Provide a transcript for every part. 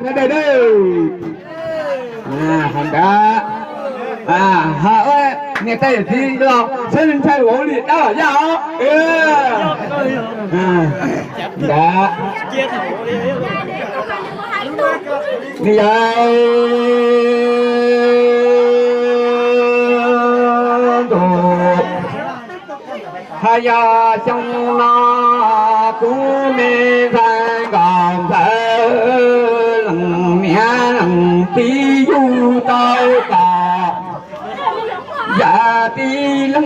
Sawv daws, ho ntawd, ho niam tais yawm txiv los seb ntshai vauv li dab los yaj os. Ntawd, yawg ntuj, hos yog xyoo no kuv me ntxhais nkauj ntxawm leej niam leej txiv yug tau kom, yam tib leeg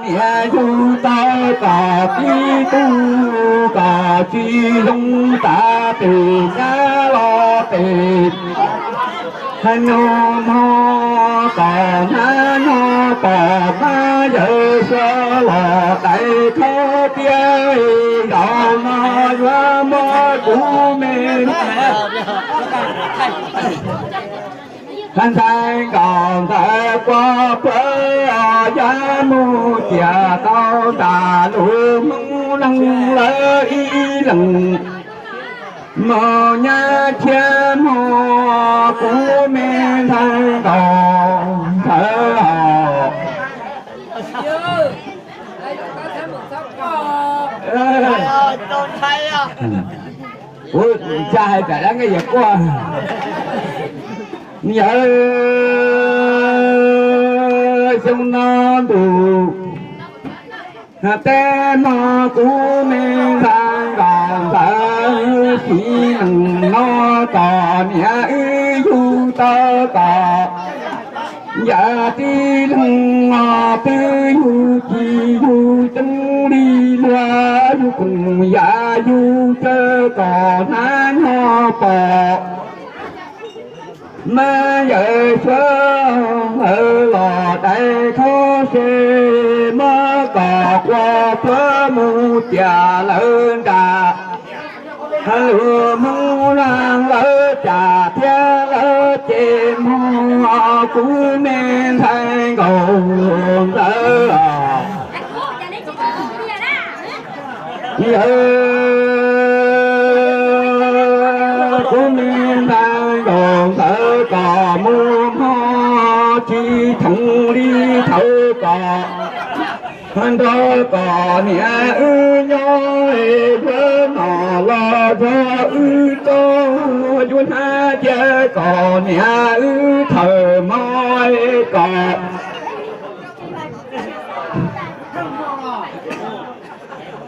niam yug tau kom tib tug kom tsis zoo tas pem nyab los pem nus mog, kom hnab nyob pom mas yawg suav los dais khaub tiab, zaum no yuav muab kuv me ntxhais nkauj ntxawm kua puav yaj mus tiam tau nram lub hmoov neeg lawv ib leeg mus nyab thiab mus kuv me ntxhais nkauj ntxawm os. Kuv tsis hais tam dab neeg yawg quaj. Yawg xyoo no ntuj, teb no kuv me ntxhais nkauj ntxawm txiv neej no kom niam wb yug tau kom, yam tib leeg no twb yug tsis yug ceeb li luag, yug koom yam yug tsawv kom hnab nyob pom. Mas yawg suav lawv los dais khaub se, mas kom kua puav mus tiam lawv nram lub hmoov neeg lawv cam thiab lawv ces mus kuv me ntxhais nkauj ntxawm os. Yawg, kuv me ntxhais nkauj ntxawm kom mus hmo tsis thooj li thaum kom nrog kom niam wb nyob, yuav nom los rau wb tau, yuav hnab thiab kom niam wb thawm mog kom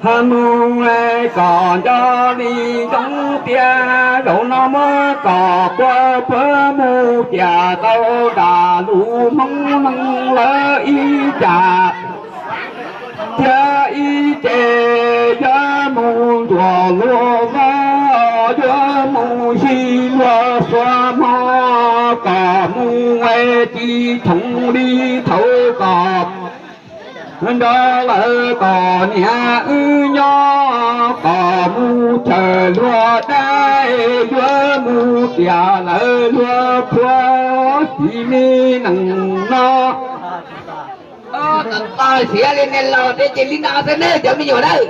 ha mus kom nco li ntsoov tias zaum no muab kom kua puav mus tiam tau nram lub hmoov neeg lawv ib cam thiab ib ce, yuav mus ntuas luag vaj, yuav mus sib luag xuas hmo, kom mus tsis thooj li thaum kom nrog lawv kom niam wb nyob, kom mus chaws luag dab, yuav mus tiam lawv luag qhuav tsis me neej no. Xiav li niag laus thiab ces li no xwb nawb cov me nyuam nawb.